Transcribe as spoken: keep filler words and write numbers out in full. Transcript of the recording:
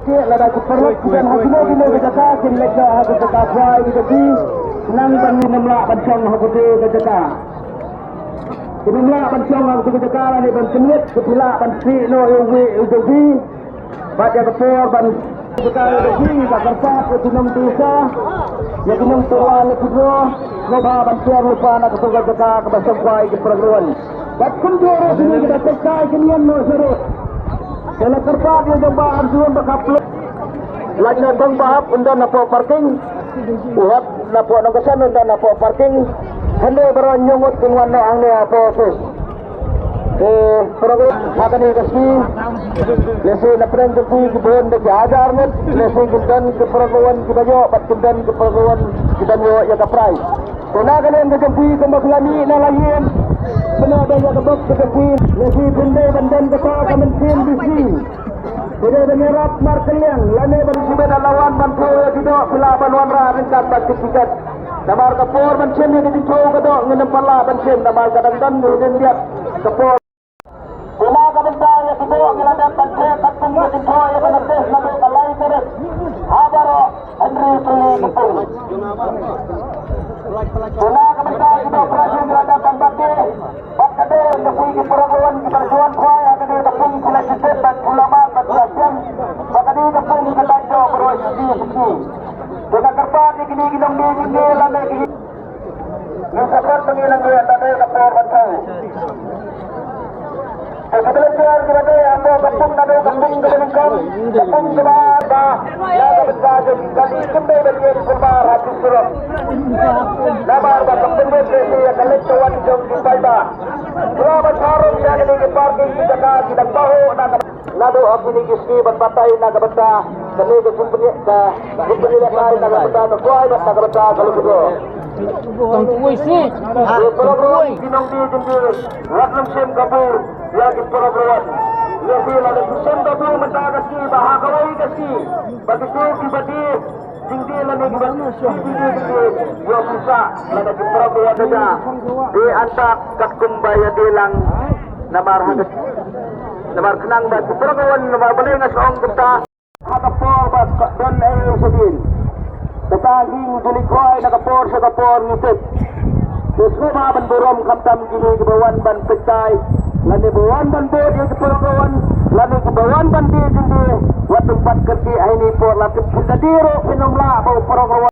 Lada ki paralok ki don ha kino kino ki jaka kin leit noh ha ka jaka khwai ka jong ki, nang ban nym lah ban shong ha kata ka jaka. Kin nym lah ban shong ha kata ka jaka lane ban pynwit, ka phi lah ban sih noh ïa uwei u jong phi. Bad ïa ka por ban jaka ïa ka jong phi, ka kyrpad ïa ki nongtisa, ïa ki nongtyrwa ïa ki bro, sngewbha ban pher lypa na kata ka jaka kaba shong khwai ki para ka ruwan. Bad kumjuh ruh kine kiba pyrshah kin ïeng noh sha rud. Te la kyrpad ïa jong Bah Arjun ba ka plot. Lait na dong ba hap un don hapoh parking. U hap napoh Nongksan un don hapoh parking. Hynrei baroh ñiewngud kin wan noh hangne hapoh office. Te program ha kane ka sngi. Lehse na pdeng jong phi ki bun da ki hajar ngut. Lehse kin don ki program kiba ïoh bad kin don ki program kiba ïoh ïa ka prize. Te na ka liang ka jong phi kumba phi la mih na la ïing, pynnoh da ïa ka bok ka jong phi, ne phi phin dei ban don kata ka mynsiem bisi. Phi dei ban ïarap markylliang lane ban, phi dei ban la wan ban thew ïa ki doh, phi lah ban wanrah ryngkat bad ki tiket. Namar ka por ban shim ïa ka jingthew ka doh ngin ym pat lah ban shim namar ka dang don hynnin biang ka por. Te na ka bynta ïa ki doh ngi la dep ban theh katkum ka jingthoh ïa ka notice naduh ka lai tarik ha baroh hynriew tylli ki pung. Te na ka bynta ki doh Prah Syiem ngi la dep ban bat de bad ka dei na phi ki para ka wan kiba la wan khwai ha ka dei ka pung ki la jied bad ki la mad bad ki la shem ba ka dei ka pung ki la doh baroh shi shi. Te nga kyrpad ïa kine ki nongdie jingdie lane ki Ngin sa pat ba ngin nang ïa ta dei ka por ban tau. Te ka volunteer kiba dei hapoh ka pung naduh ka pung kaba nyngkong, ka pung kaba ar ba ïa ka bynta jong ka dei kim dei ban ïeng pynbar ha ki surok. Namar ba ka pynbeit lehse ïa ka leit ka wan jong ki paidbah. Khlem ban tharum ïa kine ki parking ki jaka ki dang bahu na ka Naduh ha kine ki sngi ban batai na ka bynta kane ka jingpynïaid, ka jingpynïaid lehkai na ka bynta ka kwai bad na ka bynta ka lum ka jor. Tang tuwi si. Ki program ki nongdie jingdie wat nym shim kabu ïa ki program. Ïa ki la ki shim kabu mynta ka sngi ba ha kawei ka sngi ba kito kiba die jingdie lane kiba die jingdie jingdie ïoh pisa lane ki program da ja. Dei antak katkum ba ïa die lang namar ha ka Namar khnang ba ki para ka wan namar balei nga sa ong kumta. Ha ka por ba ka don ei ei sa dien. Kata hi ngi ju leit khwai na ka por sha ka por ngi tip. Te sngewbha ban burom khamtam kine kiba wan ban pynshai lane ba wan ban bud ïa ki para ka wan lane kiba wan ban die jingdie. Wat nym pat kyrkieh ha ine i por la tip phin da die ruh phin ym lah ba u para ka wan.